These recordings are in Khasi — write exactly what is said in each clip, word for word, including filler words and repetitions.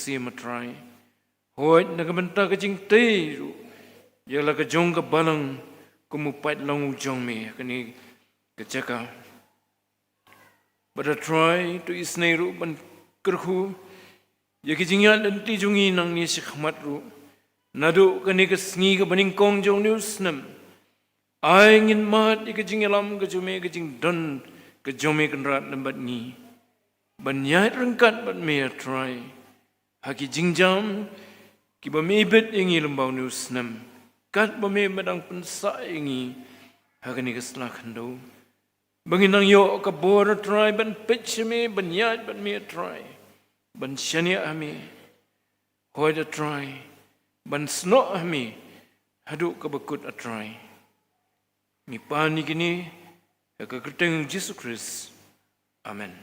ïohsngew, A Trai. Hooid, na ka bynta ka jingtei ruh ïa la ka jong ka balang, kum u paid long u jong me ha kane ka jaka. Bad A Trai, to isynei ruh ban kyrkhu ïa ki jingïaid lynti jong ngi nangne shakhmat ruh. Naduh kane ka sngi kaba nyngkong jong une u snem, ai ngin mad ïa ka jingïalam ka jong me, ka jingdon ka jong me Kynrad lem bad ngi, ban ïaid ryngkat bad me, A Trai, ha ki jingjam kiba me ibit ïa ngi lyngba une u snem, katba me ba dang pynsah ïa ngi ha kane ka sla khyndew. Ba ngin nang ïoh ka bor, A Trai, ban peit sha me, ban ïaid bad me, A Trai, ban shaniah ha me. Hooid, A Trai, ban snoh ha me haduh kaba kut, A Trai. Ngi pan ïa kine ha ka kyrteng Jisu Khrist. Amen.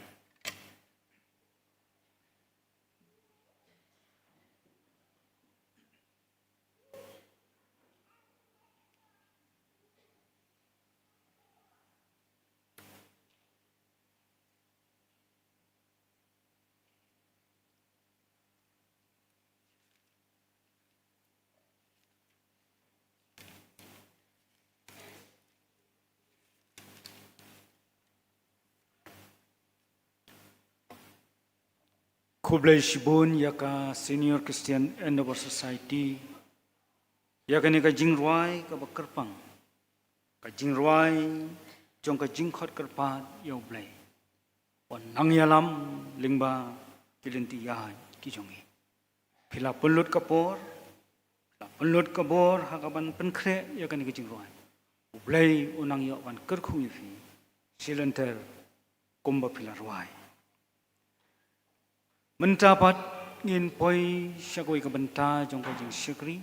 Khublei shibun ïa ka Senior Christian Endeavour Society ïa kane ka jingrwai kaba kyrpang, ka jingrwai jong ka jingkhot kyrpad ïa U Blei. Wan nang ïalam lyngba ki lynti ïaid ki jong ngi. Phi la pynlut ka por, phi la pynlut ka bor ha kaban pynkhreh ïa kane ka jingrwai. U Blei u nang ïoh ban kyrkhu ïa phi shi lynter kumba phi la rwai. Mynta pat ngin poi sha kawei ka bynta jong ka jingshakri,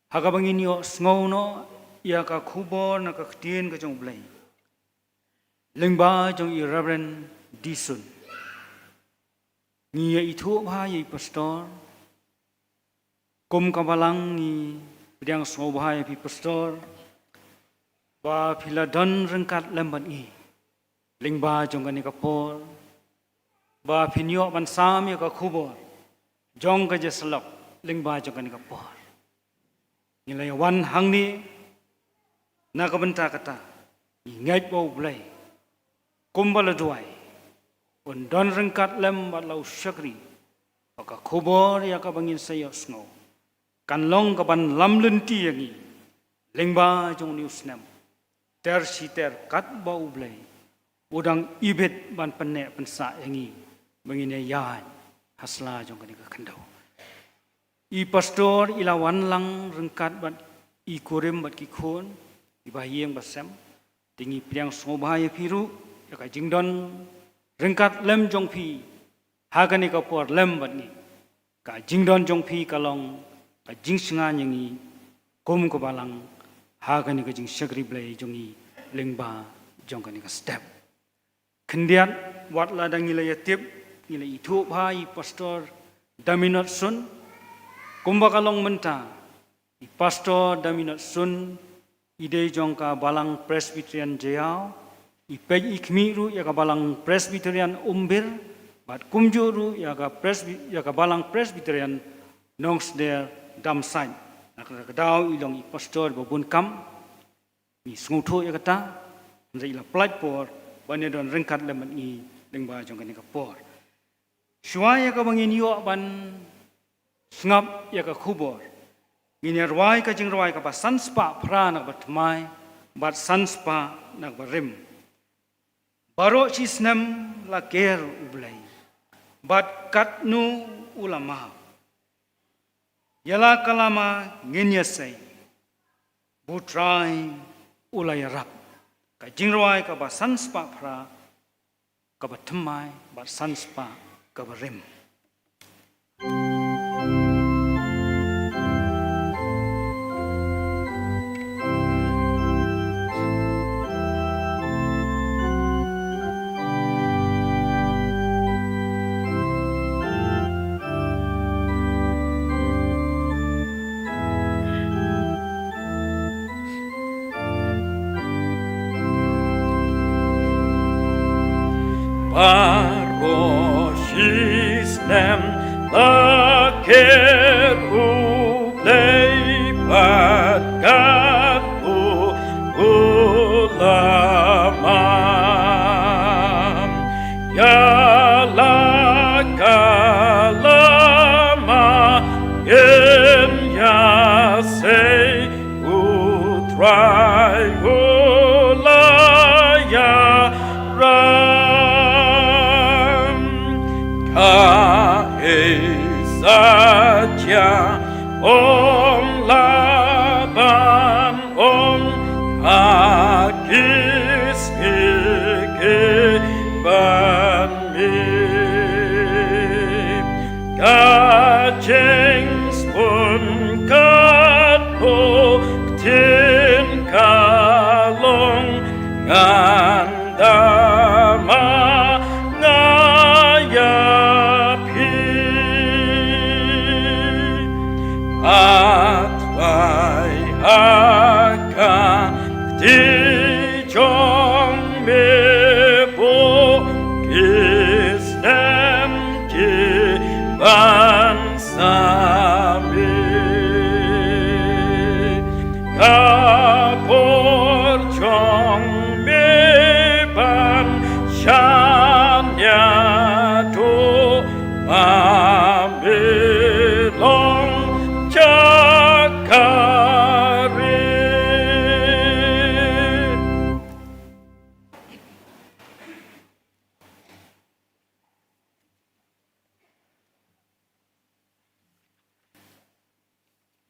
ha kaba ngin ïohsngew noh ïa ka khubor na ka ktien ka jong U Blei lyngba jong i Reverend Dison. Ngi ïa ithuh bha ïa i pastor. Kum ka balang ngi pdiang sngewbha ïa phi pastor ba phi la don ryngkat lem bad ngi lyngba jong kane ka por, ba phin ïoh ban sam ïa ka khubor jong ka jingsyllok lyngba jong kane ka por. Ngi la ïa wan hangne na ka bynta kata, ngi ngeit ba U Blei kumba la duwai un don ryngkat lem bad la u shakri, ba ka khubor ïa kaba ngin sa ïohsngew kan long kaban lam lynti ïa ngi lyngba jong une u snem ter shi ter katba U Blei u dang ibit ban pynneh pynsah ïa ngi ba ngin ïa ïaid ha sla jong kane ka khyndew. I pastor i la wan lang ryngkat bad i kurim bad ki khun, i ba ïing ba sem. Te ngi pdiang sngewbha ïa phi ruh ïa ka jingdon ryngkat lem jong phi ha kane ka por lem bad ngi. Ka jingdon jong phi ka long ka jingsngew ïa ngi kum ka balang ha kane ka jingshakri Blei jong ngi lyngba jong kane ka step. Khyndiat, wat la dang ngi la ïa tip, ngi la ithuh bha i pastor Daminot Sun. Kumba ka long mynta, i pastor Daminot Sun i dei jong ka balang Presbyterian Jaïaw, i peit i khmih ruh ïa ka balang Presbyterian Umbir, bad kumjuh ruh ïa ka Presby-, ïa ka balang Presbyterian Nongsder Damsait. Na kata ka daw i long i pastor ba bun kam. Ngi sngewthuh ïa kata, hynrei i la pynlait por ban ïa don ryngkat lem bad ngi lyngba jong kane ka por. Shuwa ïa kaba ngin ïoh ban sngap ïa ka khubor, ngin ïa rwai ka jingrwai kaba san spah phra na kaba thymmai bad san spah na kaba rim. Baroh shi snem la ker U Blei, bad katno u la map. Ïa la ka lama ngin ïa sei, ba U Trai u la ïarap. Ka jingrwai kaba san spah phra, kaba thymmai bad san spah kaba rim. Baroh shi snem Takir u Blei bad kat u ulama. Ïa la ka lama ngin ïa sei, u Trai u la ïalam. Kaei sa jia, ong la ban ong ha ki sngi ki ban mih. Ka jingsngewbha katto ktien ka long ngan da ma nga ïa phi. At wai ha ka kti jong me bun ki snem ki ban sa mih. Ka bor jong me ban shaniah duh ma me long jaka rit.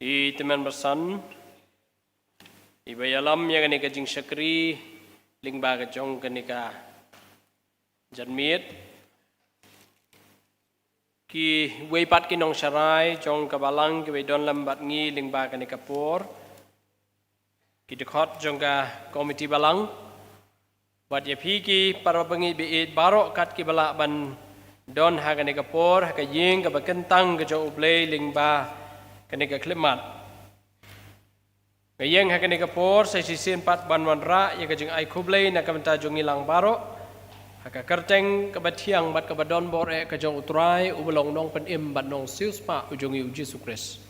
I tymmen basan iba ïalam ïa kane ka jingshakri lyngba ka jong kane ka janmiet. Kiwei pat ki nongsharai jong ka balang kiba don lem bad ngi lyngba kane ka por, ki dkhot jong ka komiti balang, bad ïa phi ki para bangeit ba ïeit baroh kat kiba lah ban don ha kane ka por ha ka ïing kaba kyntang ka jong U Blei lyngba kane ka khyllipmat. Nga ïeng ha kane ka por sa shisien pat ban wanrah ïa ka jingai khublei na ka bynta jong ngi lang baroh ha ka kyrteng kaba thiang bad kaba don bor eh ka jong U Trai uba long Nongpynim bad Nongsiewspah u jong ngi U Jisu Khrist.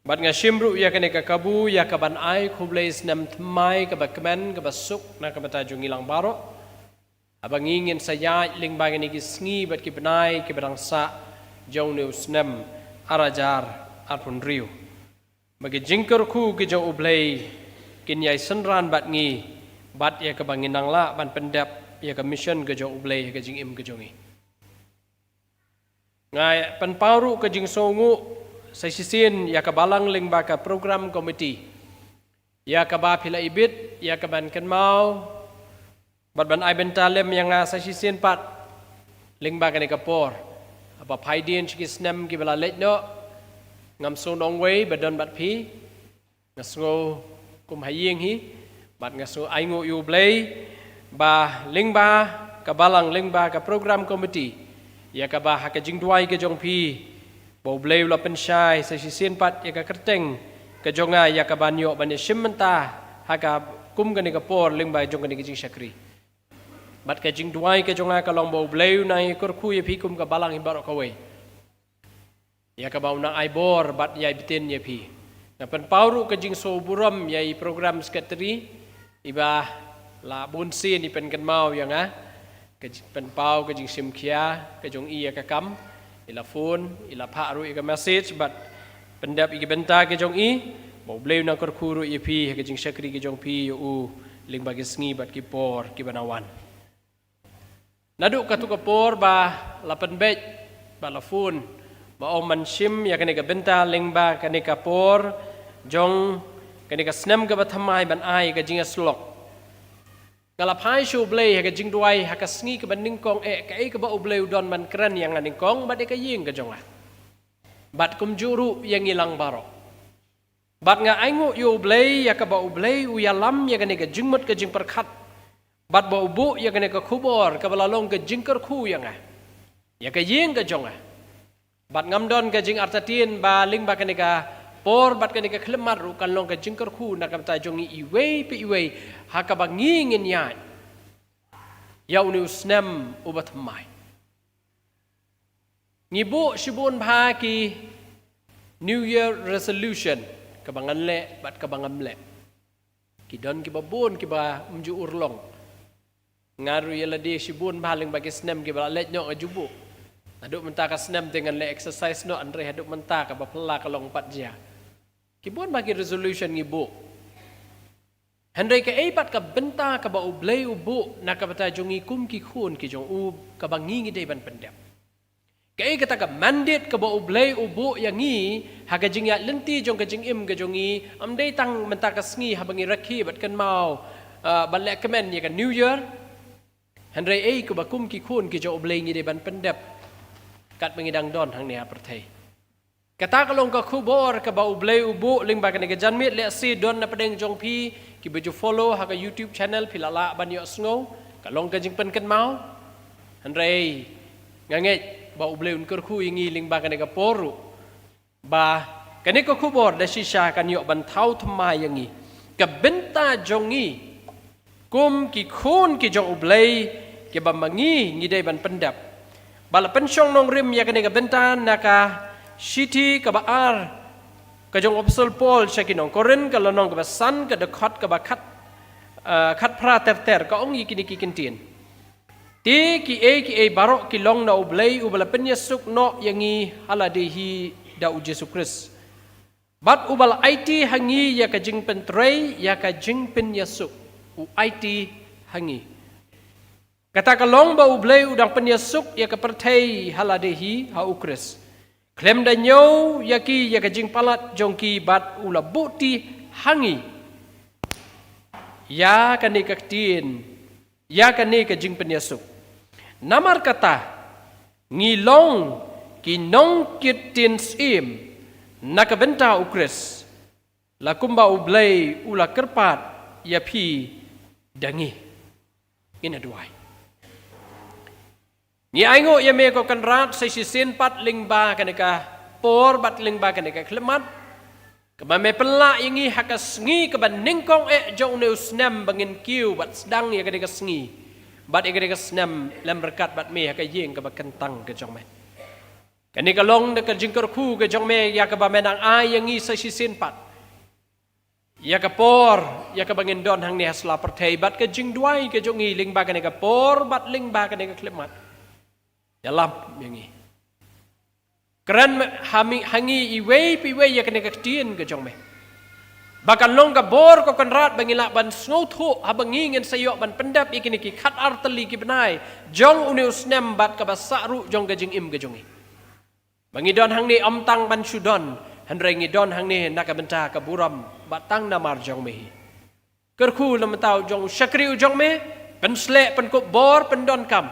Bad nga shim ruh ïa kane ka kabu ïa ka ban ai khublei snem thymmai kaba kmen kaba suk na ka bynta jong ngi lang baroh, haba ngi ngin sa ïaid lyngba kine ki sngi bad ki bnai kiba dang sah jong une u snem ar hajar arphew hynriew. Ba ki jingkyrkhu ki jong U Blei kin ïai synran bad ngi, bad ïa kaba ngin nang lah ban pyndep ïa ka mission ka jong U Blei ha ka jingim ka jong ngi. Nga pynpaw ruh ka jingsngewnguh sa shisien ïa ka balang lyngba ka program committee, ïa kaba phi la ibit ïa ka ban kynmaw bad ban ai bynta lem ïa nga sa shisien pat lyngba kane ka por. Haba phai dien sha ki snem kiba la leit noh, ngam sngew nongwei ba don bad phi. Nga sngew kum ha ïing hi, bad nga sngew ainguh ïa U Blei ba lyngba ka balang, lyngba ka program committee, ïa kaba ha ka jingduwai ka jong phi, ba U Blei u la pynshai sa shisien pat ïa ka kyrteng ka jong nga ïa ka ban ïoh ban ïashim bynta ha ka kum kane ka por lyngba jong kane ka jingshakri. Bad ka jingduwai ka jong nga ka long ba U Blei un nang ïakyrkhu ïa phi kum ka balang hi baroh kawei, ïa kaba un nang ai bor bad ïai btin ïa phi. Nga pynpaw ruh ka jingsngew burom ïa i program secretary, iba la bun sien i pynkynmaw ïa nga, ka jing-, pynpaw ka jingshim khia ka jong i ïa ka kam, i la phone, i la phah ruh ïa ka message bad pyndep ïa ki bynta ka jong i, ba U Blei un nang kyrkhu ruh ïa phi ha ka jingshakri ka jong phi ïa u lyngba ki sngi bad ki por kiba nang wan. Naduh katto ka por ba la pynbeit, ba la phone, ba ong ban shim ïa kane ka bynta lyngba kane ka por jong kane ka snem kaba thymmai ban ai ka jingïasyllok, nga la phai sha U Blei ha ka jingduwai ha ka sngi kaba nyngkong eh kaei kaba U Blei u don ban kren ïa nga nyngkong bad ïa ka ïing ka jong nga, bad kumjuh ruh ïa ngi lang baroh. Bad nga ainguh ïa U Blei ïa kaba U Blei u ïalam ïa kane ka jingmut ka jingpyrkhat, bad ba u buh ïa kane ka khubor kaba la long ka jingkyrkhu ïa nga, ïa ka ïing ka jong nga. Bad ngam don ka jingartatien ba lyngba kane ka por bad kane ka khyllipmat ruh kan long ka jingkyrkhu na ka bynta jong ngi iwei pa iwei ha kaba ngi ngin ïaid ïa une u snem uba thymmai. Ngi buh shibun bha ki New Year resolution, kaba ngan leh bad kaba ngam leh. Ki don kiba bun kiba ym ju urlong. Nga ruh ïa lade shibun bha lyngba ki snem kiba la leit noh nga ju buh. Haduh mynta ka snem te ngan leh exercise noh, hynrei haduh mynta kaba phylla ka long pat jia. Ki bun bha ki resolution ngi buh. Hynrei kaei pat ka bynta kaba U Blei u buh na ka bynta jong ngi kum ki khun ki jong u, kaba ngi ngi dei ban pyndep? Kaei kata ka mandate kaba U Blei u buh ïa ngi ha ka jingïaid lynti jong ka jingim ka jong ngi? Ym dei tang mynta ka sngi haba ngi rakhe bad kynmaw, ah, ban leh kmen ïa ka New Year. Hynrei ei kaba kum ki khun ki jong U Blei ngi dei ban pyndep katba ngi dang don hangne ha pyrthei? Kata ka long ka khubor kaba U Blei u buh lyngba kane ka janmiet. Lehse don na pdeng jong phi kiba ju follow ha ka YouTube channel, phi la lah ban ïohsngew. Ka long ka jingpynkynmaw. Hynrei nga ngeit ba U Blei un kyrkhu ïa ngi lyngba kane ka por ruh, ba kane ka khubor da shisha kan ïoh ban thaw thymmai ïa ngi. Ka bynta jong ngi kum ki khun ki jong U Blei, kiba ma ngi ngi dei ban pyndep. Ba la pynshong nongrim ïa kane ka bynta na ka shithi kaba ar ka jong u Apostol Paul sha ki nong Korinth, ka lynnong kaba san, ka dkhot kaba khat, eh, khatphra ter ter, ka ong ïa kine ki kyntien: Te kiei kiei baroh ki long na U Blei, uba la pynïasuk noh ïa ngi ha lade hi da U Jisu Khrist. Bad uba la aiti ha ngi ïa ka jingpyntrei ïa ka jingpynïasuk. U aiti ha ngi. Kata ka long ba U Blei u dang pynïasuk ïa ka pyrthei ha lade hi ha U Khrist, khlem da ñiew ïa ki ïa ka jingpalat jong ki, bad u la buhti ha ngi ïa kane ka ktien, ïa kane ka jingpynïasuk. Namar kata, ngi long ki nongkit ktien syiem na ka bynta U Khrist, la kumba U Blei u la kyrpad ïa phi da ngi. Ngin ïa duwai. Ngi ainguh ïa me ko Kynrad sa shisien pat lyngba kane ka por bad lyngba kane ka khyllipmat, kaba me pynlah ïa ngi ha ka sngi kaba nyngkong eh jong une u snem, ba ngin kiew bad sdang ïa kane ka sngi bad ïa kane ka snem lem ryngkat bad me ha ka ïing kaba kyntang ka jong me. Kane ka long da ka jingkyrkhu ka jong me ïa kaba me nang ai ïa ngi sa shisien pat, ïa ka por ïa kaba ngin don hangne ha sla pyrthei, bad ka jingduwai ka jong ngi lyngba kane ka por bad lyngba kane ka khyllipmat. Ïalam ïa ngi. Kren ha ngi, ha ngi iwei pa iwei ïa kane ka ktien ka jong me, ba kan long ka bor ko Kynrad ba ngi lah ban sngewthuh haba ngi ngin sa ïoh ban pyndep ïa kine ki khatar tylli ki bnai jong une u snem bad kaba sah ruh jong ka jingim ka jong ngi. Ba ngi don hangne ym tang ban shu don, hynrei ngi don hangne na ka bynta ka burom bad tang namar jong me hi. Kyrkhu na ka bynta u jong u shakri u jong me, pynsleh, pynkup bor, pyndonkam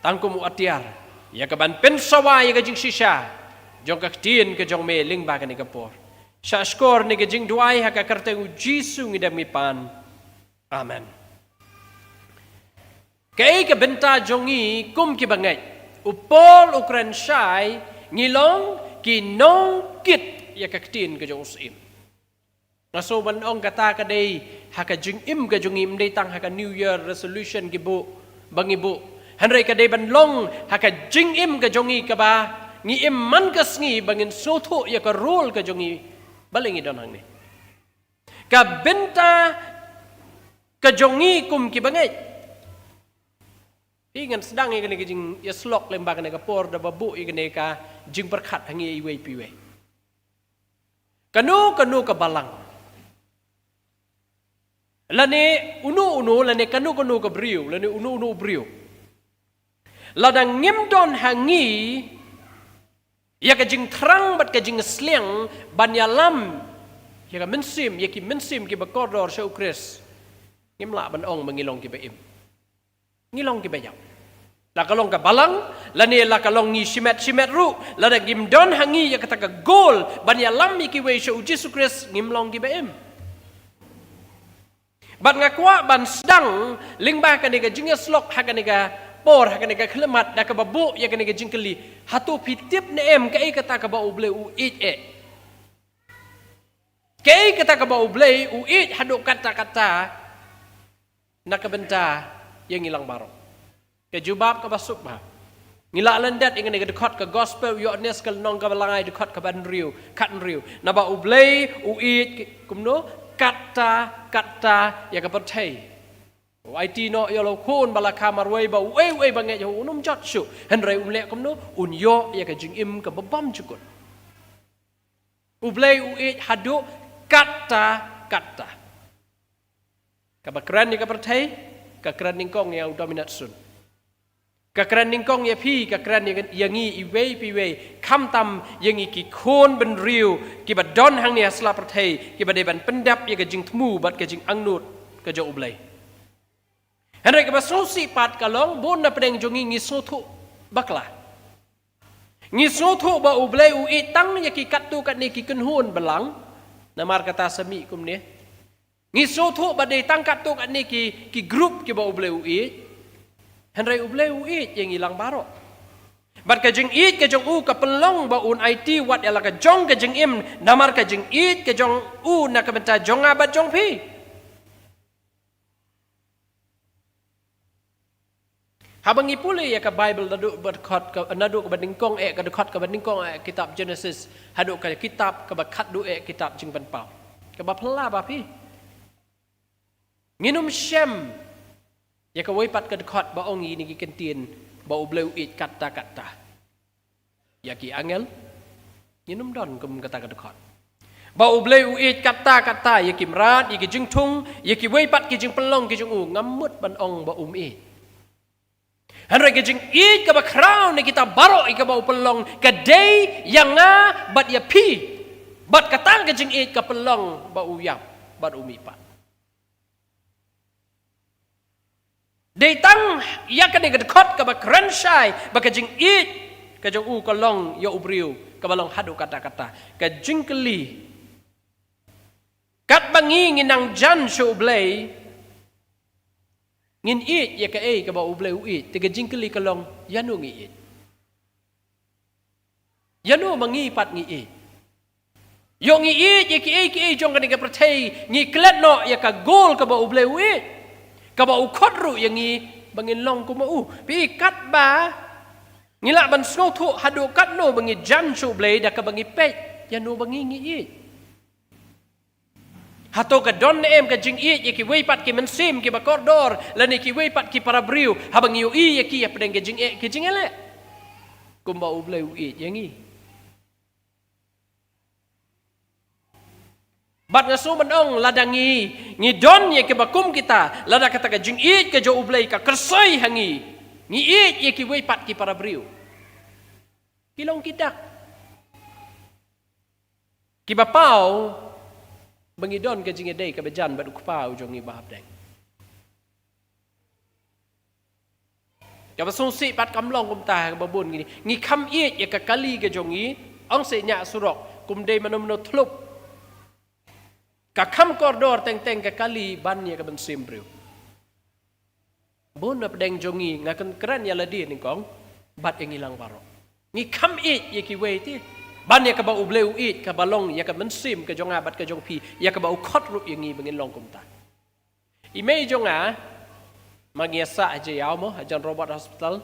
tang kum u atiar ïa ka ban pynsawa ïa ka jingshisha jong ka ktien ka jong me lyngba kane ka por. Sha shkor ne ka jingduwai ha ka kyrteng u Jisu ngi dem ngi pan. Amen. Kaei ka bynta jong ngi kum ki bangeit? U Paul u kren shai, ngi long ki nongkit ïa ka ktien ka jong u Syiem. Nga sngew ban ong kata ka dei ha ka jingim ka jong ngi, ym dei tang ha ka New Year resolution ki buh, ba ngi buh. Hynrei ka dei ban long ha ka jingim ka jong ngi kaba ngi im man ka sngi ba ngin sngewthuh ïa ka role ka jong ngi balei ngi don hangne. Ka bynta ka jong ngi kum ki bangeit. Te ngan sdang ïa kane ka jingïasyllok lyngba kane ka por da ba buh ïa kane ka jingpyrkhat ha ngi iwei pa iwei. Kano kano ka balang, lane uno uno, lane kano kano ka briew, lane uno uno u briew, lada ngim don ha ngi ïa ka jingthrang bad ka jingsliang ban ïalam ïa ka mynsiem, ïa ki mynsiem kiba kordor sha u Khrist, ngim lah ban ong ba ngi long kiba im. Ngi long kiba ïap. La ka long ka balang, lane la ka long ngi shimet shimet ruh, lada ngim don ha ngi ïa kata ka goal ban ïalam ïa kiwei sha u Jisu Khrist, ngim long kiba im. Bad nga kwah ban sdang lyngba kane ka jingïasyllok ha kane ka por, ha kane ka khyllipmat, da kaba buh ïa kane ka jingkylli: Hato phi tip ne em kaei kata kaba U Blei u ïeit eh? Kaei kata kaba U Blei u ïeit haduh katta katta na ka bynta ïa ngi lang baroh? Ka jubab kaba suk bha, Ngi la lyndet ïa kane ka dkhot ka gospel u Ïoannis ka lynnong kaba lai dkhot kaba hynriew, khathynriew. Naba U Blei u ïeit kumno, katta katta ïa ka pyrthei. U aiti noh ïa la u Khun ba la kha marwei ba uei uei ba ngeit ha u un ym jot shuh. Hynrei um leh kumno, un ïoh ïa ka jingim kaba bymjukut. U Blei u ïeit haduh katta katta. Kaba kren ïa ka pyrthei, ka kren nyngkong ïa u Dominat Sun. Ka kren nyngkong ïa phi, ka kren ïa, ïa ngi iwei pa iwei, khamtam ïa ngi ki khun bynriew kiba don hangne ha sla pyrthei, kiba dei ban pyndep ïa ka jingthmu bad ka jingangnud ka jong U Blei. Hynrei kaba sngewsih pat ka long, bun na pdeng jong ngi ngi sngewthuh bakla. Ngi sngewthuh ba U Blei u ïeit tang ïa ki katto katne ki kynhun balang. Namar kata sa mih kumne. Ngi sngewthuh ba dei tang katto katne ki, ki group kiba U Blei u ïeit. Hynrei U Blei u ïeit ïa ngi lang baroh. Bad ka jingïeit ka jong u ka pynlong ba un aiti wat ïa la ka jong ka jingim, namar ka jingïeit ka jong u na ka bynta jong nga bad jong phi. Haba ngi pule ïa ka Bible naduh ba dkhot ka, naduh kaba nyngkong eh, ka dkhot kaba nyngkong eh kitab Genesis haduh ka kitab kaba khatduh eh kitab Jingpynpaw. Kaba phylla ba phi. Ngin ym shem ïa kawei pat ka dkhot ba ong ïa kine ki kyntien ba U Blei u ïeit katta katta. Ïa ki angel, ngin ym don kum kata ka dkhot. Ba U Blei u ïeit katta katta, ïa ki mrad, ïa ki jingthung, ïa kiwei pat ki jingpynlong ki jong u, ngam mut ban ong ba um ïeit. Hynrei ka jingïeit kaba khraw na kita baroh ïa kaba u pynlong, ka dei ïa nga bad ïa phi. Bad kata ka jingïeit ka pynlong ba u ïap bad u mihpat. Dei tang ïa kane ka dkhot kaba kren shai ba ka jingïeit ka jong u ka long ïa u briew kaba long haduh katta katta. Ka jingkylli, katba ngi ngi nang jan sha U Blei, ngin ïeit ïa kaei kaba U Blei u ïeit? Te ka jingkylli ka long, ïano ngi ïeit? Ïano ma ngi pat ngi ïeit? Ïoh ngi ïeit ïa kiei kiei jong kane ka pyrthei, ngi klet noh ïa ka goal kaba U Blei u ïeit, kaba u khot ruh ïa ngi ba ngin long kum u. Phi, katba ngi lah ban sngewthuh haduh katno ba ngi jan sha U Blei da kaba ngi peit ïano ba ngi ngi ïeit. Hato ka don ne em ka jingïeit ïa kiwei pat ki mynsiem kiba kordor lane kiwei pat ki para briew, haba ngi ïohi ïa ki hapdeng ka jingeh, ka jingeh leh kumba U Blei u ïeit ïa ngi? Bad nga sngew ban ong, lada ngi, ngi don ïa kiba kum kita, lada kata ka jingïeit ka jong U Blei ka kyrsoi ha ngi, ngi ïeit ïa kiwei pat ki para briew, ki long ki dak kiba paw ba ngi don ka jingïadei kaba jan bad U Kpa u jong ngi ba hapdeng. Kaba sngewsih pat kam long kumta ha kaba bun ngi, ngi kham ïeit ïa ka kali ka jong ngi, ong seh ñiah surok, kum dei mano mano thlup. Ka kham kordor teng teng ka kali ban ïa ka mynsiem briew. Bun na pdeng jong ngi, nga kren, kren ïa lade nyngkong bad ïa ngi lang baroh. Ngi kham ïeit ïa kiwei te ban ïa kaba U Blei u ïeit, kaba long ïa ka mynsiem ka jong nga bad ka jong phi, ïa kaba u khot ruh ïa ngi ba ngin long kumta. I mei jong nga, ma ngi ïa sah ha Jaïaw mo, ha John Robert Hospital.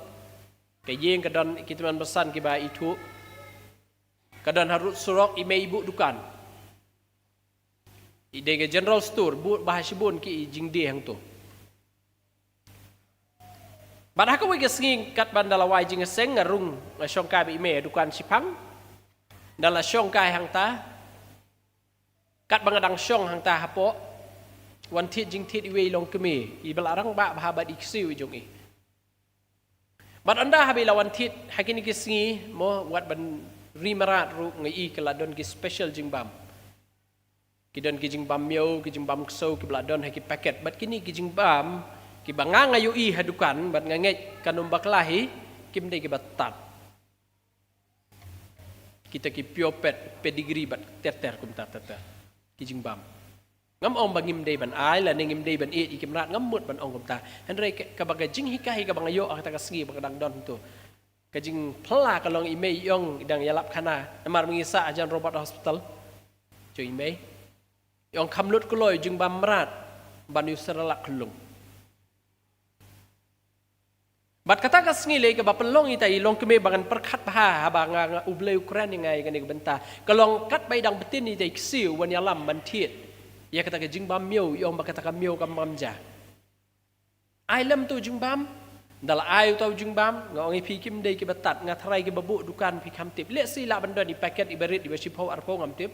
Ka ïing ka don ki tymmen basan kiba ithuh. Ka don harud surok, i mei i buh dukan. I dei ka general store, buh bha shibun ki jingdie hangto. Bad ha kawei ka sngi katba nga da la wai jingïaseng, nga rung, nga shong kai bad i mei ha dukan shipang. Nga da la shong kai hangta. Katba nga dang shong hangta hapoh, wan thied jingthied iwei i longkmie, iba la rangbah bha bad i ksiew i jong i. Bad ynda haba i la wan thied ha kine ki sngi mo, wat ban ri mrad ruh nga i ka la don ki special jingbam. Ki don ki jingbam miaw, ki jingbam ksew kiba la don ha ki packet. Bad kine ki jingbam kiba nga nga ïohi ha dukan bad nga ngeit kan ym bakla hi, kim dei kiba tad. Kita ki Pure Pet, Pedigree bad ter ter kumta ter ter. Ki jingbam. Ngam ong ba ngim dei ban ai lane ngim dei ban ïeit ïa ki mrad, ngam mut ban ong kumta. Hynrei ka, kaba ka jinghikai kaba nga ïoh ha kata ka sngi ba nga dang don hangto, ka jingphylla ka long, i mei i ong i dang ïalap khana namar ma ngi sah ha John Robert Hospital. Jong i mei i ong, kham lut kloi jingbam mrad ban ïa u Cerelac khyllung. Bad kata ka sngi lei kaba pynlong ïa ita i longkmie ba ngan pyrkhat bha haba nga, nga, U Blei u kren ïa nga ïa kane ka bynta. Ka long katba i dang btin ïa ita i ksiew ban ïalam ban thied ïa kata ka jingbam miaw, i ong ba kata ka miaw kam bam ja. Ai lem uta u jingbam. Ynda la ai uta u jingbam, nga ong ïa phi kim dei kiba tad, nga tharai kiba buh dukan phi kham tip. Lehse i lah ban don i paket iba rit iba shiphew arphew ngam tip.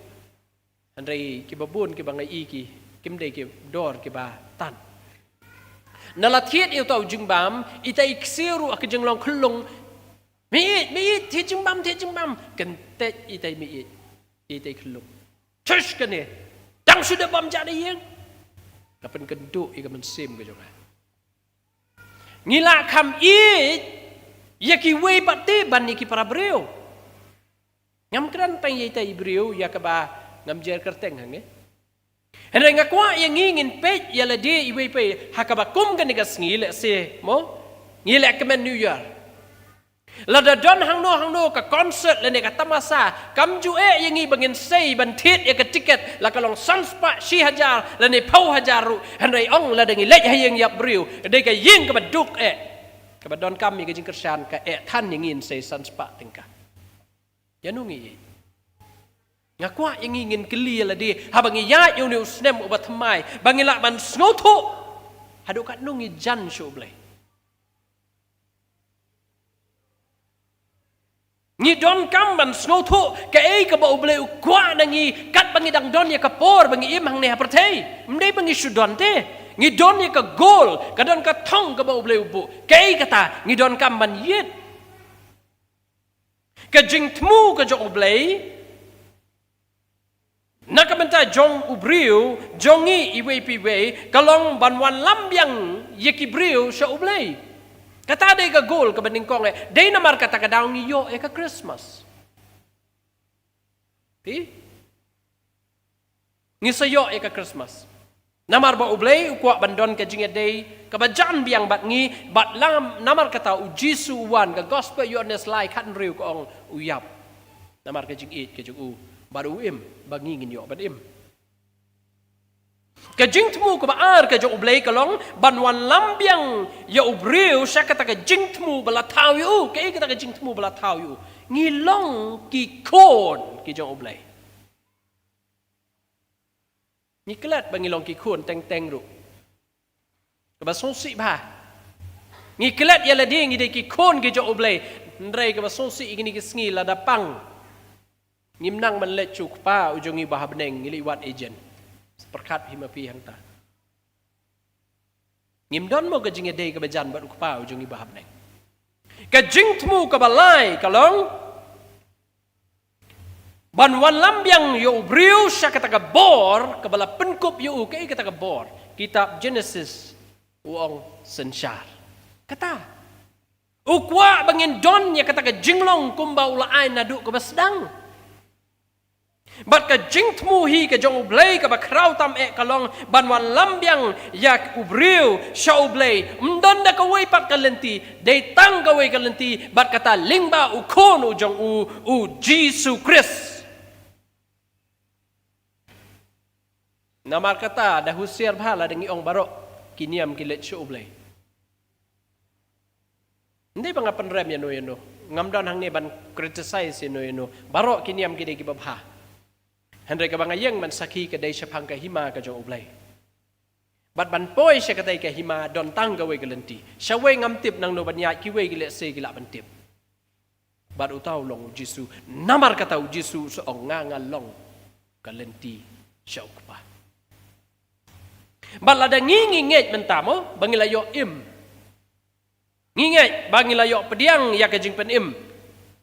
Hynrei kiba bun kiba nga ïohi ki, kim dei ki dor kiba tad. Ynda la thied ïa uta u jingbam, ita i ksiew ruh ha ka jinglong khyllung. Meiieit, meiieit, thied jingbam, thied jingbam. Kyntiew ita i meiieit, ita i khyllung. Tush kane. Dang shu dep bam ja da ïing. Ka pynkynduh ïa ka mynsiem ka jong nga. Ngi lah kham ïeit ïa kiwei pat te ban ïa ki para briew. Ngam kren tang ïa ita i briew ïa kaba ngam jer kyrteng hangne. Hynrei nga kwah ïa ngi ngin peit ïa lade iwei pa iwei ha kaba kum kane ka sngi lehse mo. Ngi leh kmen New Year. Lada don hangno hangno ka concert lane ka tamasa, kam ju eh ïa ngi ba ngin sei ban thied ïa ka tiket, la ka long san spah shi hajar lane phew hajar ruh, hynrei ong lada ngi leit ha ïing ïap briew, dei ka ïing kaba duk eh, kaba donkam ïa ka jingkyrshan, ka eh than ïa ngi ngin sei san spah tyngka. Ïano ngi ïeit? Nga kwah ïa ngi ngin kylli ïa lade haba ngi ïaid ïa une u snem uba thymmai, ba ngi lah ban sngewthuh haduh katno ngi jan sha U Blei. Ngi donkam ban sngewthuh kaei kaba U Blei u kwah na ngi katba ngi dang don ïa ka por ba ngi im hangne ha pyrthei. Ym dei ba ngi shu don te. Ngi don ïa ka goal, ka don ka thong kaba U Blei u buh. Kaei kata, ngi donkam ban ïeit. Ka jingthmu ka jong U Blei na ka bynta jong u briew, jong ngi iwei pa iwei, ka long ban wanlam biang ïa ki briew sha U Blei. Kata dei ka goal kaba nyngkong eh, dei namar kata ka daw ngi ïoh ïa ka Christmas. Phi? Ngi sa ïoh ïa ka Christmas. Namar ba U Blei u kwah ban don ka jingïadei kaba jan biang bad ngi, bad lam, namar kata U Jisu u wan, ka Gospel Ïoannis lai khathynriew ka ong u ïap. Namar ka jingïeit ka jong u, bad u im, ba ngi ngin ïoh ban im. Ka jingthmu kaba ar ka jong U Blei ka long ban wanlam biang ïa u briew sha kata ka jingthmu ba la thaw ïa u, kaei kata ka jingthmu ba la thaw ïa u. Ngi long ki khun ki jong U Blei. Ngi klet ba ngi long ki khun teng teng ruh. Kaba sngewsih bha. Ngi klet ïa lade ngi dei ki khun ki jong U Blei. Hynrei kaba sngewsih ïa kine ki sngi lada pang, ngim nang ban leit sha u Kpa u jong ngi ba ha bneng, ngi leit wad agent. Sa pyrkhat hi ma phi hangta. Ngim don mo ka jingïadei kaba jan bad u Kpa u jong ngi ba ha bneng. Ka jingthmu kaba lai ka long ban wanlam biang ïa u briew sha kata ka bor kaba la pynkup ïa u. Kaei kata ka bor? Kitab Genesis u ong synshar. Kata u kwah ba ngin don ïa kata ka jinglong kumba u la ai naduh kaba sdang. Bad ka jingthmu hi ka jong U Blei kaba khraw tam eh ka long ban wanlam biang ïa u briew sha U Blei. Ym don da kawei pat ka lynti, dei tang kawei ka lynti, bad kata lyngba u Khun u jong u, U Jisu Khrist. Namar kata da husiar bha lada ngi ong baroh ki niam ki leit sha U Blei. Ym dei ba nga pynrem ïano ïano. Ngam don hangne ban criticize ïano ïano. Baroh ki niam ki dei kiba bha. Hynrei kaba nga ïeng ban sakhi ka dei shaphang ka hima ka jong U Blei. Bad ban poi sha katei ka hima don tang kawei ka lynti. Shawei ngam tip nangno ban ïaid, kiwei ki lehse ki lah ban tip. Bad uta u long U Jisu. Namar kata U Jisu u sa ong, nga nga long ka lynti sha u Kpa. Bad lada ngi ngi ngeit mynta mo ba ngi la ïoh im. Ngi ngeit ba ngi la ïoh pdiang ïa ka jingpynim.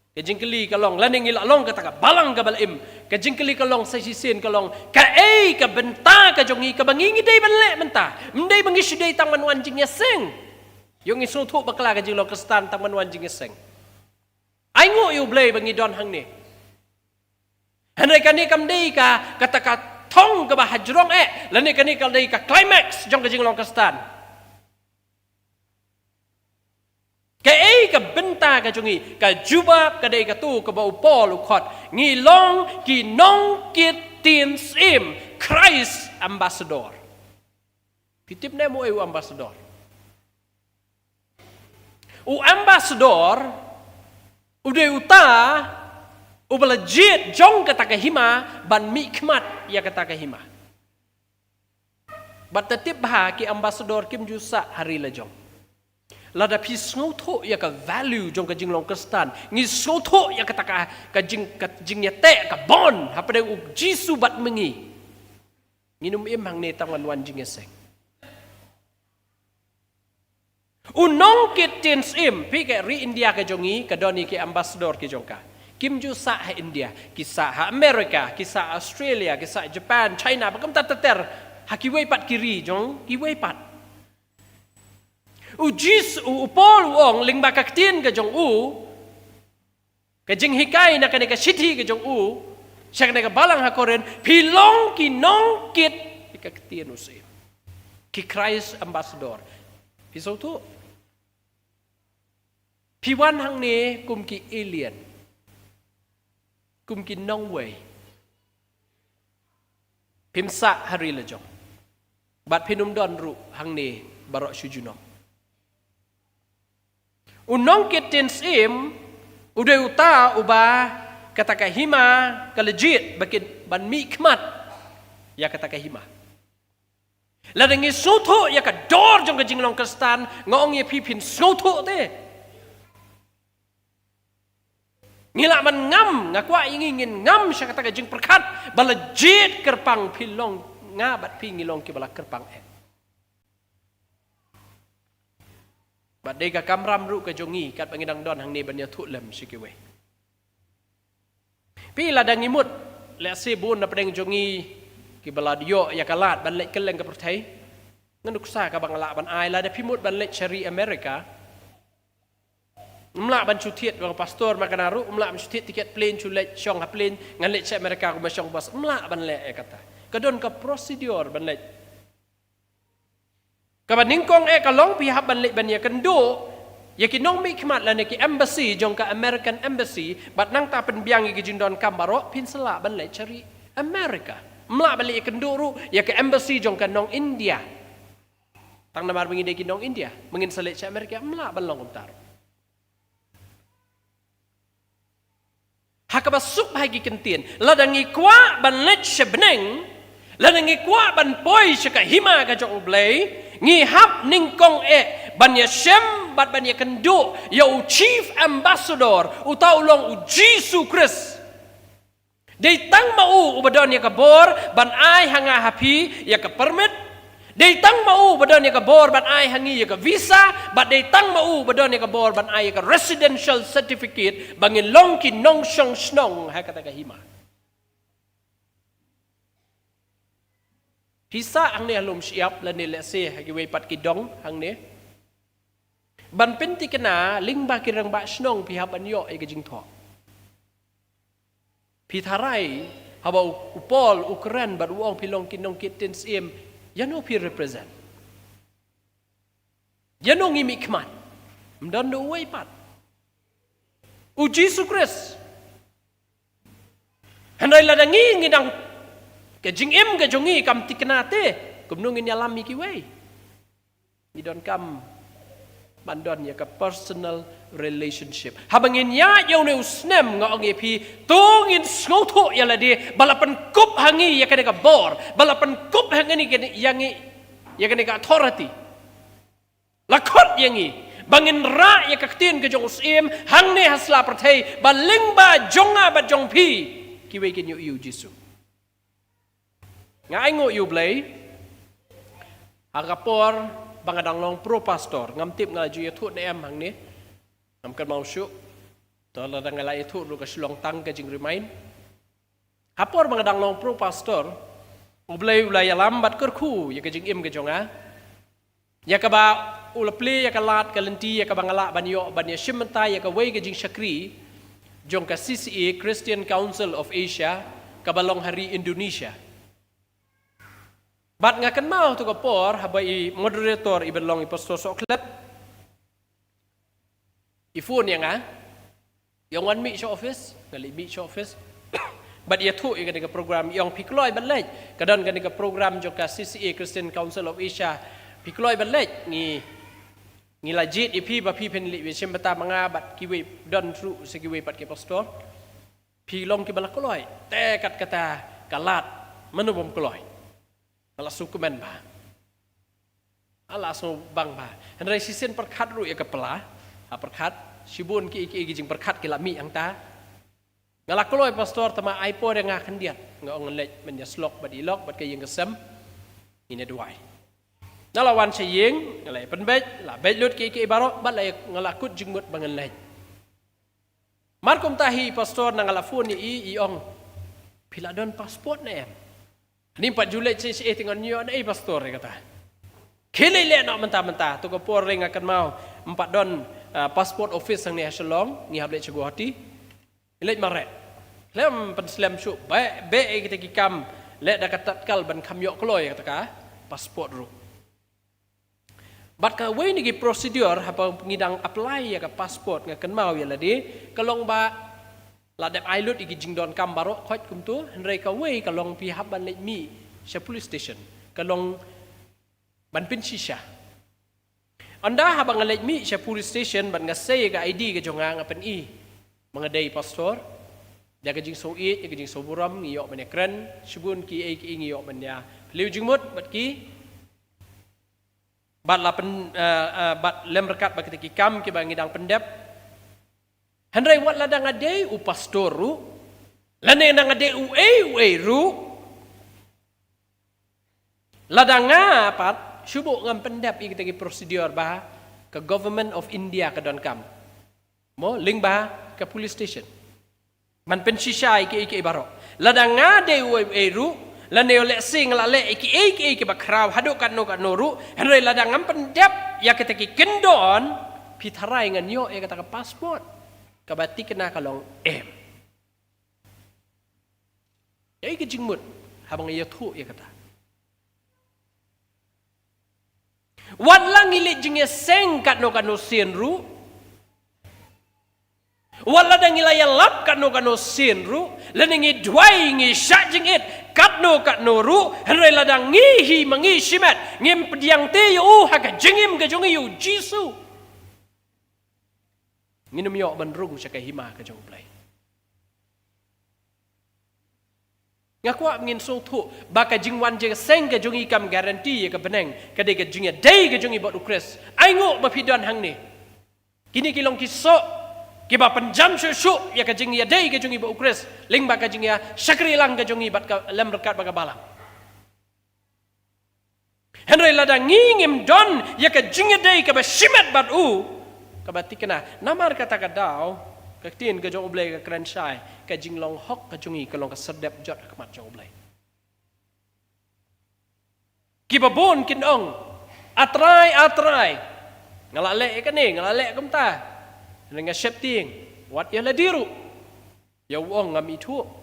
Ka jingkylli ka long, lane ngi la long kata ka balang kaba la im. Ka jingkylli ka long sa shisien ka long, kaei ka bynta ka jong ngi kaba ngi ngi dei ban leh mynta? Ym dei ba ngi shu dei tang ban wan jingïaseng. Ïoh ngi sngewthuh bakla ka jinglong Khristan tang ban wan jingïaseng. Ai nguh ïa U Blei ba ngi don hangne. Hynrei kane kam dei ka, kata ka thong kaba hajrong eh, lane kane ka dei ka climax jong ka jinglong Khristan. Kaei ka bynta ka jong ngi? Ka jubab ka dei kato kaba u Paul u khot, ngi long ki nongkit ktien syiem, Christ ambassador. Phi tip ne mo ei u ambassador? U ambassador u dei uta uba la jied jong kata ka hima ban mihkhmat ïa kata ka hima. Bad ta tip bha ki ambassador kim ju sah ha ri la jong. Lada phi sngewthuh ïa ka value jong ka jinglong Khristan, ngi sngewthuh ïa kata ka, ka jing, ka jingïateh, ka bond hapdeng u Jisu bad ma ngi, ngin ym im hangne tang ban wan jingïaseng. U nongkit tien syiem, phi ka ri India ka jong ngi, ka don ïa ki ambassador ki jong ka. Kim ju sah ha India, ki sah ha America, ki sah Australia, ki sah Japan, China, ba kumta ter ter, ha kiwei pat ki ri jong kiwei pat. U Jis, u, u Paul u ong lyngba ka ktien ka jong u, ka jinghikai na kane ka shithi ka jong u sha kane ka balang ha Korinth, phi long ki nongkit, phi ka ktien u syiem, ki Christ ambassador. Phi sngewthuh? Phi wan hangne kum ki alien, kum ki nongwei. Phim sah ha ri la jong. Bad phin ym don ruh hangne baroh shu junom. U nongkit tien syiem u dei uta uba kata ka hima ka la jied ba kin ban mihkhmat ïa kata ka hima. Lada ngi sngewthuh ïa ka dor jong ka jinglong Khristan, nga ong ïa phi, phin sngewthuh te. Ngi lah ban ngam, nga kwah ïa ngi ngin ngam sha kata ka jingpyrkhat ba la jied kyrpang, phi long, nga bad phi ngi long kiba la kyrpang eh. Bad dei ka kamram ruh ka jong ngi katba ngi dang don hangne ban ïathuh lem sha kiwei. Phi, lada ngi mut, lehse bun na pdeng jong ngi kiba la ïoh ïa ka lad ban leit kylleng ka pyrthei. Nga nuksa kaba nga lah ban ai, lada phi mut ban leit sha ri America, ym lah ban shu thied, ba nga pastor ma kane ruh, ym lah ban shu thied tiket plane shu leit shong ha plane, ngan leit sha America kumba shong bus, ym lah ban leh ïa kata. Ka don ka procedure ban leit. Kaba nyngkong eh ka long phi hap ban leit ban ïakynduh ïa ki nongmihkhmat lane ki embassy jong ka American embassy, bad nangta pynbiang ïa ki jingdonkam baroh, phin sa lah ban leit sha ri America. Ym lah ban leit ïakynduh ruh ïa ka embassy jong ka nong India. Tang namar ba ngi dei ki nong India, ba ngin sa leit sha America, ym lah ban long kumta ruh. Ha kaba suk bha ki ktien, lada ngi kwah ban leit sha bneng, lada ngi kwah ban poi sha ka hima ka jong U Blei, ngi hap nyngkong eh ban ïashem bad ban ïakynduh ïa u Chief Ambassador, uta u long u Jisu Khrist. Dei tang ma u uba don ïa ka bor ban ai ha nga ha phi ïa ka permit. Dei tang ma u uba don ïa ka bor ban ai ha ngi ïa ka visa. Bad dei tang ma u uba don ïa ka bor ban ai ïa ka residential certificate ba ngin long ki nongshong shnong ha kata ka hima. Phi sah hangne ha lum shyiap lane lehse ha kiwei pat ki dong hangne, ban pynthikna lyngba ki rangbah shnong, phi hap ban ïoh ïa ka jingthoh. Phi tharai haba u, u Paul u kren bad u ong phi long ki nongkit tien syiem, ïano phi represent? Ïano ngi mihkhmat? Ym don da uwei pat, u Jisu Khrist. Hynrei lada ngi, ngi dang, ka jingim ka jong ngi kam thikna te, kumno ngin ïalam ïa kiwei? Ngi donkam ban don ïa ka personal relationship. Haba ngin ïaid ïa une u snem, nga ong ïa phi, to ngin sngewthuh ïa lade ba la pynkup ha ngi ïa kane ka bor, ba la pynkup ha ngi ïa ngi ïa kane ka authority. La khot ïa ngi ba ngin rah ïa ka ktien ka jong u Syiem hangne ha sla pyrthei, ba lyngba jong nga bad jong phi kiwei kin ïohi ïa u Jisu. Nga ainguh ïa U Blei ha ka por ba nga dang long pro pastor, ngam tip nga la ju ïathuh ne em hangne, ngam kynmaw shuh. To lada nga la ïathuh ruh ka shu long tang ka jingremind. Ha por ba nga dang long pro pastor, U Blei u la ïalam bad kyrkhu ïa ka jingim ka jong nga, ïa kaba u la plie ïa ka lad ka lynti, ïa kaba nga lah ban ïoh ban ïashim bynta ïa kawei ka jingshakri jong ka C C A, Christian Council of Asia, kaba long ha ri Indonesia. Bad nga kynmaw to ka por haba i moderator, iba long i Pastor Sohklet, i phone ïa nga, i ong wan mih sha office. Nga leit mih sha office bad ïathuh ïa kane ka program. I ong phi kloi ban leit, ka don kane ka program jong ka C C A, Christian Council of Asia, phi kloi ban leit? Ngi Ngi la jied ïa phi ba phi phin leit bishim bynta ma nga bad kiwei, don ruh sa kiwei pat ki pastor. Phi long kiba la kloi. Te kat kata ka lad, mano bym kloi? Nga la sngewkmen bha. Nga la sngewbang bha. Hynrei shisien pyrkhat ruh ïa ka pla. Ha pyrkhat, shibun ki, ki, ki jingpyrkhat ki la mih hangta. Nga la kloi pastor, tangba ai por ïa nga khyndiat. Nga ong ngan leit ban ïasyllok bad i lok bad ka ïing ka sem. Ngin ïa duwai. Nga la wan sha ïing, nga la ïa pynbeit, la beit lut ki, ki baroh, bad la ïa, nga la kut jingmut ba ngan leit. Mar kumta hi pastor, na nga la phone ïa i, i ong, phi la don passport ne em? Ani pat ju leit shisha, eh, te ngan ïoh na i pastor, i kata. Khie leit leh noh mynta mynta, to ka por ruh nga kynmaw, ym pat don, ah, passport office hangne ha Shillong, ngi hap leit sha Guwahati. Leit mareh. Khlem pynslem shuh, beh, beh ïa kita ki kam, leh da ka tatkal ban kham ïoh kloi kata ka passport ruh. Bad kawei na ki procedure haba ngi dang apply ïa ka passport, nga kynmaw ïa lade, ka long ba la dep ai lut ïa ki jingdonkam baroh khoit kumto, hynrei kawei ka long phi hap ban leit mih sha police station. Ka long ban pynshisha. Ynda haba nga leit mih sha police station bad nga sei ïa ka I D ka jong nga, nga pyni ba nga dei pastor. Da ka jingsngewsih, da ka jingsngewburom, ngi ïoh ban ïakren, shibun kiei kiei ngi ïoh ban ïa phylliew jingmut bad ki. Bad la pyn, eh, eh, bad lem ryngkat bad kita ki kam kiba ngi dang pyndep. Hynrei wat lada nga dei u pastor ruh, lane nga dei uei uei ruh, lada nga pat, shu buh ngam pyndep ïa kita ki procedure ba ka Government of India ka donkam. Mo, lyngba ka police station. Ban pynshisha ïa kiei kiei baroh. Lada nga dei uei uei ruh, lane lehse nga la leh ïa kiei kiei kiba khraw haduh katno katno ruh, hynrei lada ngam pyndep ïa kita ki kyndon, phi tharai ngan ïoh ïa kata ka passport? Kaba thikna ka long em. Ïa ka jingmut, haba nga ïathuh ïa kata. Wat la ngi leit jingïaseng katno katno sien ruh. Wat lada ngi la ïalap katno katno sien ruh. Lane ngi duwai, ngi shah jingit katno katno ruh. Hynrei lada ngi hi ma ngi shimet ngim pdiang te ïa u ha ka jingim ka jong ngi ïa u Jisu, ngin ym ïoh ban rung sha ka hima ka jong U Blei. Nga kwah ngin sngewthuh ba ka jingwan jingïaseng ka jong ngi kam guarantee ïa ka bneng, ka dei ka jingïadei ka jong ngi bad U Khrist. Ai nguh ba phi don hangne. Kine ki long ki soh kiba pynjam shuh shuh ïa ka jingïadei ka jong ngi bad U Khrist, lyngba ka jingïashakri lang ka jong ngi bad ka lem ryngkat bad ka balang. Hynrei lada ngi ngim don ïa ka jingïadei kaba shimet bad u, kaba thikna, namar kata ka daw, ka ktien ka jong U Blei ka kren shai, ka jinglong hok ka jong ngi ka long ka serdep jot ha khmat jong U Blei. Kiba bun kin ong, A Trai, A Trai, nga la leh ïa kane, nga la leh kumta, hynrei nga sheptieng, wat ïa lade ruh, ïa u ong ngam ithuh.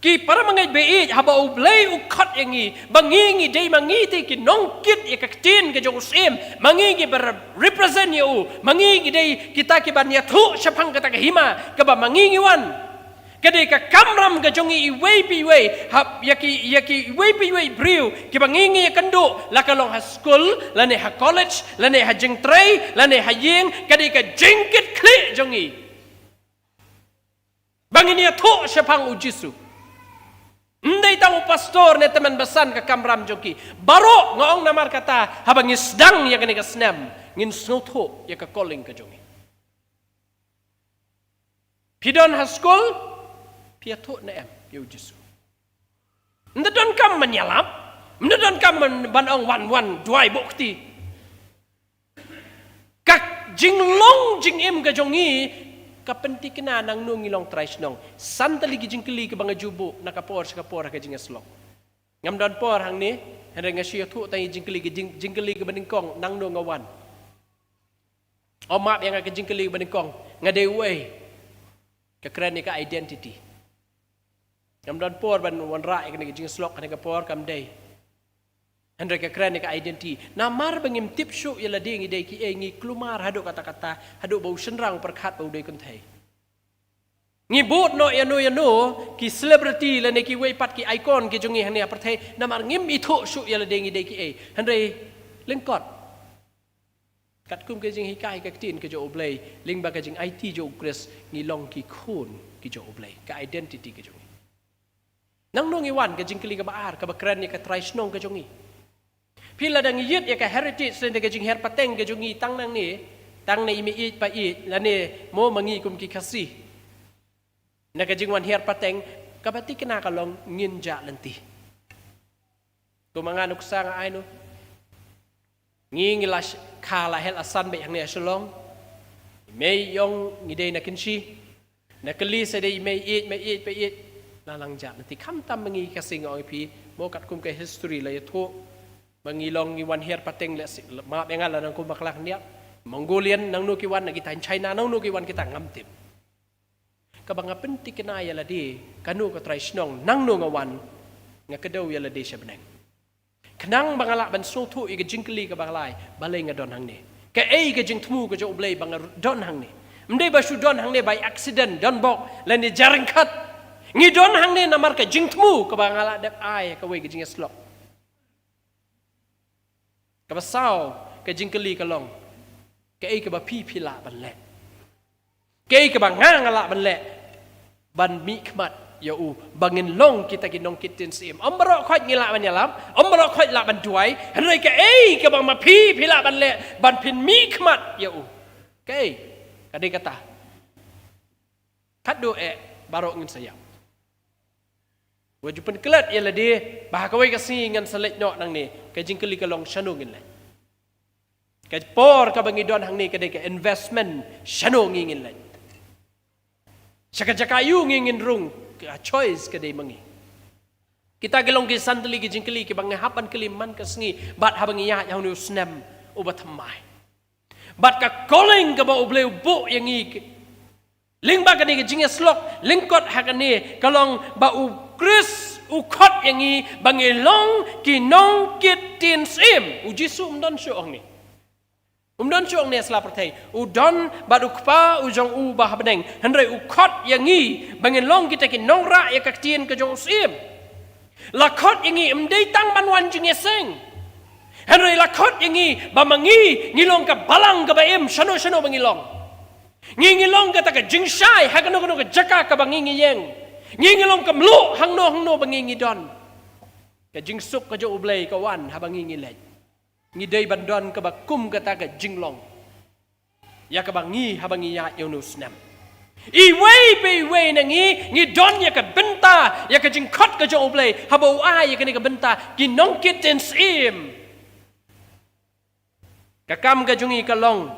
Ki para bangeit baieit, haba U Blei u khot ïa ngi ba ngi ngi dei ma ngi te ki nongkit ïa ka ktien ka jong u Syiem, ma ngi ngi ba represent ïa u, ma ngi ngi dei kita kiban ïathuh shaphang kata ka hima kaba ma ngi ngi wan. Ka dei ka kamram ka jong ngi iwei pa iwei, haba ïa ki, ïa ki iwei pa iwei briew kiba ngi ngi ïakynduh, la ka long ha skul, lane ha college, lane ha jingtrei, lane ha ïing, ka dei ka jingkitkhlieh jong ngi ba ngin ïathuh shaphang u Jisu. Ym dei tang u pastor ne tymmen basan ka kamram jong ki. Baroh, nga ong namar kata, haba ngi sdang ïa kane ka snem, ngin sngewthuh ïa ka calling ka jong ngi. Phi don ha skul, phi ïathuh ne em ïa u Jisu? Ym da donkam ban ïalap, ym da donkam ban, ban ong wan wan duwai buh kti. Ka jinglong jingim ka jong ngi ka pynthikna nangno ngi long trai shnong. San tylli ki jingkylli kiba nga ju buh na ka por sha ka por ha ka jingïasyllok. Ngam don por hangne, hynrei nga shu ïathuh tang ïa jingkylli ki jing, jingkylli kiba nyngkong, nangno nga wan. Ym map ïa nga ka jingkylli ba nyngkong, nga dei uei? Ka kren ïa ka identity. Ngam don por ban wanrah ïa kane ka jingïasyllok ha kane ka por, kam dei. Hynrei ka kren ïa ka identity. Namar ba ngim tip shuh ïa lade ngi dei kiei, ngi kulmar haduh katta katta, haduh ba u shynrang u pyrkhat ba u dei kynthei. Ngi bud noh ïano ïano ki celebrity lane kiwei pat ki icon ki jong ngi hangne ha pyrthei, namar ngim ithuh shuh ïa lade ngi dei kiei. Hynrei Lyngkot. Katkum ka jinghikai ka ktien ka jong U Blei, lyngba ka jingaiti jong U Khrist, ngi long ki khun ki jong U Blei, ka identity ka jong ngi. Nangno ngi wan, ka jingkylli kaba ar, kaba kren ïa ka trai shnong ka jong ngi. Phi lada ngi ïit ïa ka heritage lane ka jinghiar pateng ka jong ngi tang nangne, tang na i mei ïeit pa ïeit, lane mo ma ngi kum ki Khasi. Na ka jingwan hiar pateng, kaba thikna ka long ngin jah lynti. Kumba nga nuksa nga ai noh. Ngi ngi la sh-, kha la heh la san beit hangne ha Shillong. Mei ïong ngi dei na Kynshi. Na kali sa dei mei ïeit, mei ïeit, mei ïeit. La lang jah lynti, khamtam ma ngi Khasi, nga ong ïa phi, mo katkum ka history la ïathuh. Ba ngi long ngi wan hiar pateng lehse, map ïa nga la nang kum bakla khyndiat. Mongolian nangno ki wan, na ki tang China nangno ki wan, kita ngam tip. Kaba nga pynthikna ïa lade, kano ka trai shnong, nangno nga wan, nga kdew ïa lade sha bneng. Khnang ba nga lah ban sngewthuh ïa ka jingkylli kaba lai, balei nga don hangne. Kaei ka jingthmu ka jong U Blei ba nga don hangne. Ym dei ba shu don hangne by accident, don bok, lane jar ryngkat. Ngi don hangne namar ka jingthmu kaba nga lah dep ai ha kawei ka jingïasyllok. Kaba saw, ka jingkylli ka long, kaei kaba phi phi lah ban leh. Kaei kaba nga nga lah ban leh. Ban mihkhmat ïa u, ba ngin long kita ki nongkit ktien syiem. Ym baroh khoit ngi lah ban ïalam, ym baroh khoit lah ban duwai, hynrei kaei kaba ma phi phi lah ban leh, ban pynmihkhmat ïa u. Kaei, ka dei kata. Khatduh eh, baroh ngin sa ïap. Wat ju pynklet ïa lade, ba ha kawei ka sngi ngan sa leit noh nangne, ka jingkylli ka long shano ngin leit. Ka por kaba ngi don hangne ka dei ka investment, shano ngi ngin leit. Sha ka jaka aïu ngi ngin rung, ka choice ka dei ma ngi. Kita ki long ki san tylli ki jingkylli kiba ngi hap ban kylli man ka sngi, bad haba ngi ïaid ha une u snem uba thymmai. Bad ka calling kaba U Blei u buh ïa ngi ki, lyngba kane ka jingïasyllok, lyngkot ha kane, ka long ba U Khrist u khot ïa ngi ba ngi long ki nongkit ktien syiem. U Jisu um don shuh hangne. Um don shuh hangne ha sla pyrthei. U don bad u Kpa u jong u ba ha bneng. Hynrei u khot ïa ngi ba ngin long kita ki nongrah ïa ka ktien ka jong u syiem. La khot ïa ngi ym dei tang ban wan jingïaseng. Hynrei la khot ïa ngi ba ma ngi ngi long ka balang kaba im shano shano ba ngi long. Ngi ngi long kata ka jingshai ha kano kano ka jaka kaba ngi ngi ïeng. Ngi ngi long ka mluh hangno hangno ba ngi ngi don. Ka jingsuk ka jong U Blei ka wan haba ngi ngi leit. Ngi dei ban don kaba kum kata ka jinglong. Ïa kaba ngi haba ngi ïaid ïa une u snem. Iwei pa iwei na ngi, ngi don ïa ka bynta, ïa ka jingkhot ka jong U Blei, haba u ai ïa kane ka bynta, ki nongkit ktien syiem. Ka kam ka jong ngi ka long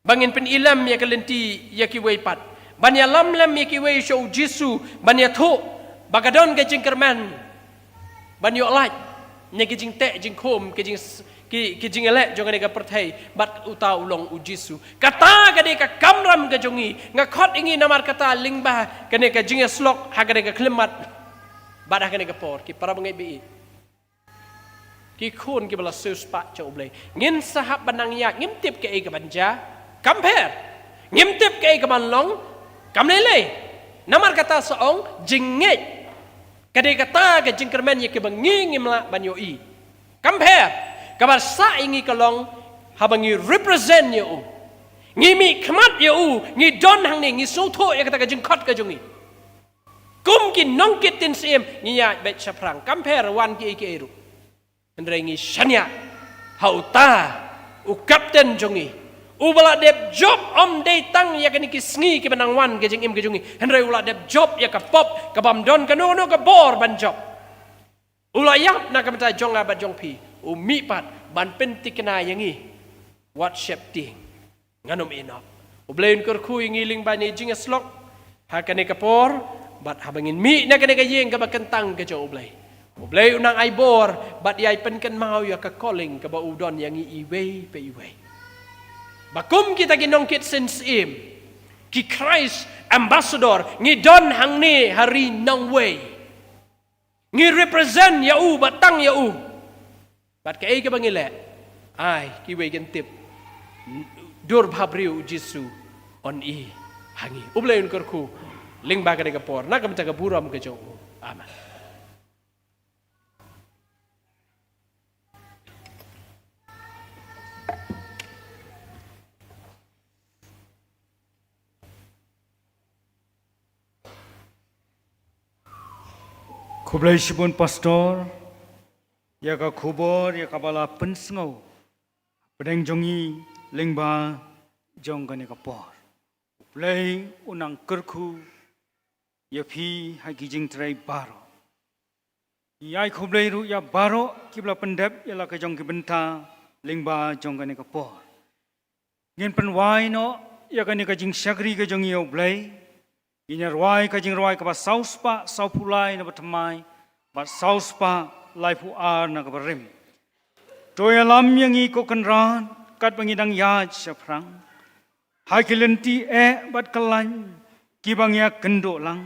ba ngin pynïalem ïa ka lynti ïa kiwei pat. Ban ïalam lem ïa kiwei sha U Jisu, ban ïathuh ba ka don ka jingkyrmen ban ïoh lait na ki jingteh jingkhum, ki jing, ki, ki jingïaleh jong kane ka pyrthei, bad uta u long U Jisu. Kata ka dei ka kamram ka jong ngi, nga khot ïa ngi namar kata lyngba kane ka jingïasyllok ha kane ka khyllipmat bad ha kane ka por, ki para bangeit baieit. Ki khun kiba la siewspah sha U Blei. Ngin sa hap ban nang ïaid, ngim tip kaei kaban jia. Kam pher. Ngim tip kaei kaban long. Kam lei lei. Namar kata sa ong, jingngeit. Ka dei kata ka jingkyrmen ïa kiba ngi ngim lah ban ïohi. Kam pher. Kaba sah ïa ngi ka long, haba ngi represent ïa u. Ngi mihkhmat ïa u, ngi don hangne, ngi sngewthuh ïa kata ka jingkhot ka jong ngi. Kum ki nongkit ktien syiem, ngi ïaid beit shaphrang. Kam pher wan kiei kiei ruh. Hynrei ngi shaniah ha uta u kapten jong ngi. Uba la dep jop, ym dei tang ïa kine ki sngi kiba nang wan ka jingim ka jong ngi. Hynrei u la dep jop ïa ka pop, kabym don kano kano ka bor ban jop. U la ïap na ka bynta jong nga bad jong phi. U mih pat ban pynthikna ïa ngi. Wat sheptieng. Ngan ym ïehnoh. U Blei un kyrkhu ïa ngi lyngba kane ka jingïasyllok ha kane ka por, bad haba ngin mih na kane ka ïing kaba kyntang ka jong U Blei, U Blei un nang ai bor bad ïai pynkynmaw ïa ka calling kaba u don ïa ngi iwei pa iwei. Ba kum kita ki nongkit ktien syiem, ki Christ ambassador, ngi don hangne ha ri nongwei. Ngi represent ïa u, bad tang ïa u. Bad kaei kaba ngi leh, ai, kiwei kin tip dur bhabriew U Jisu un ïohi ha ngi. U Blei un kyrkhu lyngba kane ka por, na ka bynta ka burom ka jong u. Amen. Khublei shibun Pastor, ïa ka khubor, ïa kaba la pynsngew hapdeng jong ngi lyngba jong kane ka por. U Blei u nang kyrkhu ïa phi ha ki jingtrei baroh. Ngi ai khublei ruh ïa baroh kiba la pyndep ïa la ka jong ki bynta lyngba jong kane ka por. Ngin pynwai noh ïa kane ka jingshakri ka jong ngi ïa U Blei. Ngin ïa rwai ka jingrwai kaba saw spah saw phew lai na ba thymmai bad saw spah lai phew ar na kaba rim. To ïalam ïa ngi ko Kynrad katba ngi dang ïaid shaphrang ha ki lynti eh bad kyllaiñ kiba ngi ïa kynduh lang.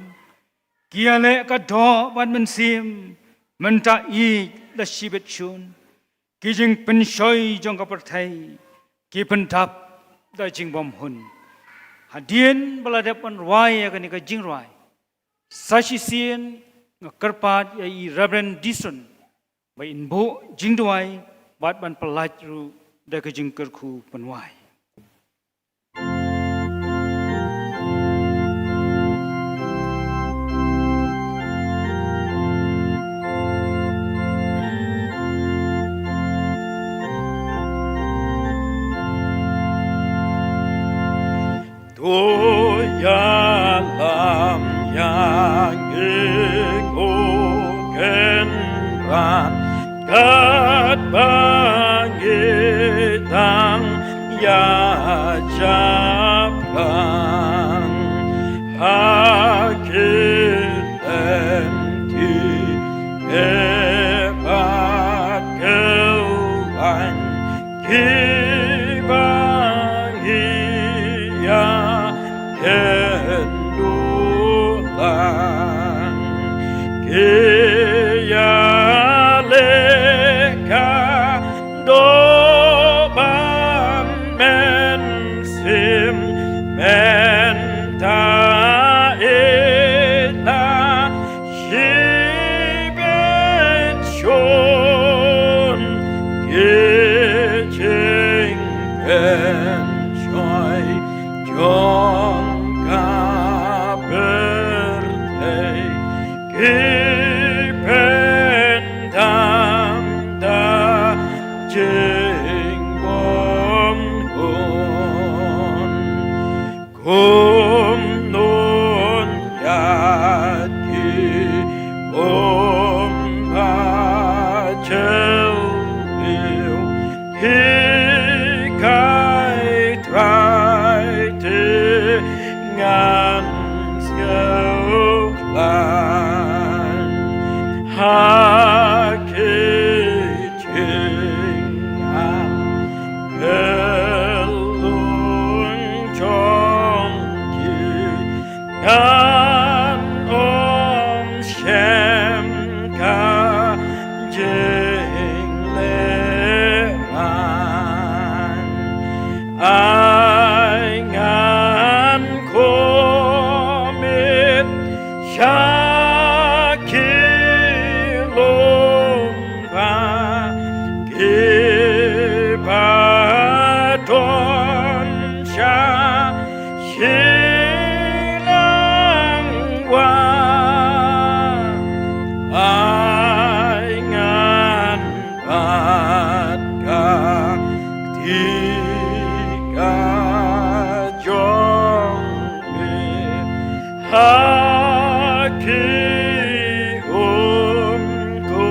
Ki ïaleh ka doh bad mynsiem mynta ïeit la shibit shun. Ki jingpynshoi jong ka pyrthei ki pyndap da jingbymhun. Hadien ba la dep ban rwai ïa kane ka jingrwai, sa shisien nga kyrpad ïa i Reverend Dison ba in buh jingduwai bad ban pyllait ruh da ka jingkyrkhu pynwai. To ïalam ïa ngi ko Kynrad katba ngi dang ïaid shaphrang ha ki lynti eh bad kyllaiñ kiba ngi ïa kynduh lang. Ki ïaleh ka doh bad mynsiem mynta ïeit la shibit shun. Ki jingpynshoi jong ka pyrthei ki pyndap da jingbymhun. Kumno ïa ki um ba jylliew hikai Trai, te ngan sngewkhlaiñ ha ki jingangnud jong ki. Ngan ym shem ka jinglehrain. Ai ngan khmih sha ki lum ba kiba don sha shilliang wah. Ai ngan bat ka kti ka jong me ha ki um, ko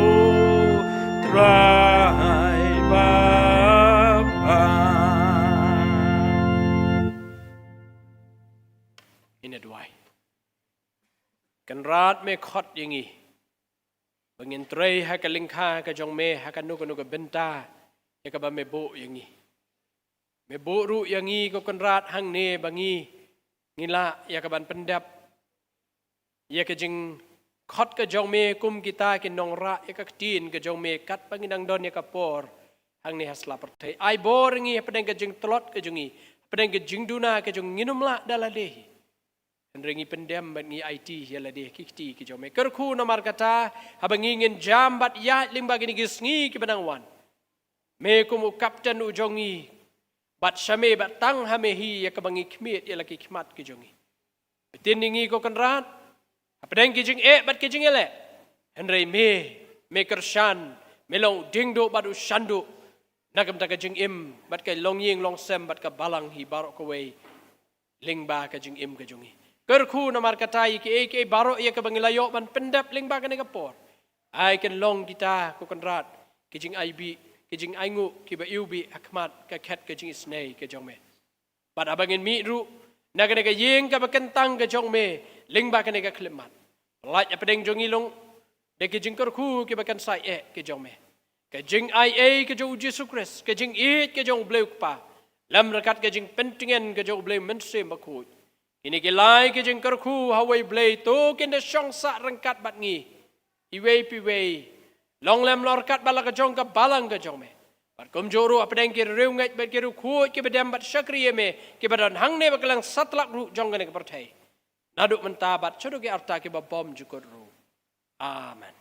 Trai Baba. Ngin ïa duwai. Kynrad, me khot ïa ngi ba ngin trei ha ka lyngkha ka jong me ha kano kano ka bynta ïa kaba me buh ïa ngi. Me buh ruh ïa ngi, ko Kynrad, hangne ba ngi, ngi lah ïa ka ban pyndep ïa ka jingkhot ka jong me kum kita ki nongrah ïa ka ktien ka jong me katba ngi dang don ïa ka por hangne ha sla pyrthei. Ai bor ïa ngi hapdeng ka jingtlot ka jong ngi, hapdeng ka jingduna ka jong ngi, ngin ym lah da lade hi. Hynrei ngi pyndem bad ngi aiti ïa lade ki kti ki jong me. Kyrkhu namar kata, haba ngi ngin jam bad ïaid lyngba kine ki sngi kiba nang wan, me kum u kapten u jong ngi, bad sha me bad tang ha me hi ïa kaba ngi khmied ïa la ki khmat ki jong ngi. Btin ïa ngi, ko Kynrad, hapdeng ki jingeh bad ki jingïaleh, Hynrei me, me kyrshan, me long u diengduh bad u shanduh na ka bynta ka jingim bad ka longïing longsem bad ka balang hi baroh kawei, lyngba ka jingim ka jong ngi. Kyrkhu namar kata ïa kiei kiei baroh ïa kaba ngi la ïoh ban pyndep lyngba kane ka por. Ai kan long kita, ko Kynrad, ki jingaibih, ki jingainguh kiba iwbih ha khmat ka khet ka jingisynei ka jong me. Bad haba ngin mih ruh na kane ka ïing kaba kyntang ka jong me lyngba kane ka khyllipmat, pyllait hapdeng jong ngi long da ki jingkyrkhu kiba kynsai eh ka jong me, ka jingaiei ka jong u Jisu Khrist, ka jingïeit ka jong u Blei u Kpa, lem ryngkat ka jingpyntngen ka jong u Blei u Mynsiem Bakhuid. Kine ki lai ki jingkyrkhu ha uwei u Blei, to kin da shong sah ryngkat bad ngi iwei pa iwei, long lem long ryngkat bad la ka jong ka balang ka jong me. Bad kumjuh ruh hapdeng ki riewngeit bad ki riewkhuid kiba dem bad shakri ïa me, kiba don hangne bad kylleng satlak ruh jong kane ka pyrthei, naduh mynta bad shaduh ki arta kiba bymjukut ruh. Amen.